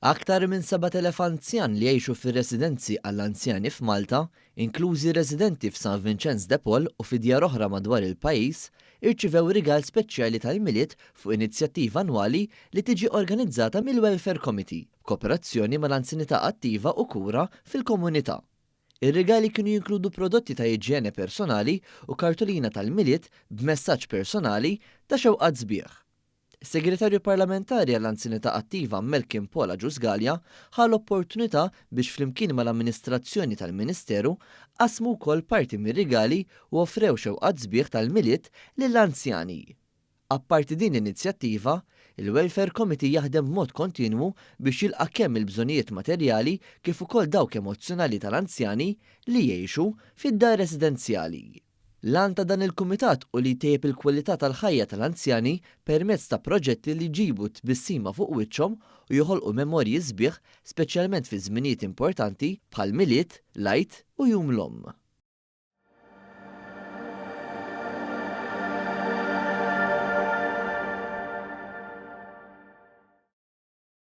Aktar minn 7,000 anzjan li jgħixu fir-residenzi għall-anzjani f'Malta, inklużi residenti f'San Vinċenz de Paul u fi djar oħra madwar il-pajjiż, irċivew rigal speċjali tal-Milied fuq inizjattiva annwali li tiġi organizzata mill-Welfare Committee b'kooperazzjoni mal-Anzjanità Attiva u Kura fil-Komunità. Ir-rigali kienu jinkludu prodotti ta' iġjene personali u kartolina tal-Milied b'messaġġ personali ta' xewqat sbieħ. Is-Segretarju Parlamentari għall-Anzjanità Attiva Malcolm Paul Agius Galea ħa l-opportunità biex flimkien mal-amministrazzjoni tal-Ministeru qasmu wkoll parti mir-rigali u offrew xewqat sbieħ tal-Milied lill-anzjani. Apparti din l-inizjattiva, il-Welfare Committee jaħdem b'mod kontinwu biex jilqa' kemm il-bżonnijiet materjali kif ukoll dawk emozzjonali tal-anzjani li jgħixu fid-dar residenzjali. L-għan ta' dan il-kumitat hu li jtejjeb il-kwalità tal-ħajja tal-anzjani permezz ta' proġetti li jġibu tbissima fuq wiċċhom u joħolqu memorji sbieħ speċjalment fi żminijiet importanti bħall-Milied, l-Għid u Jum l-Omm.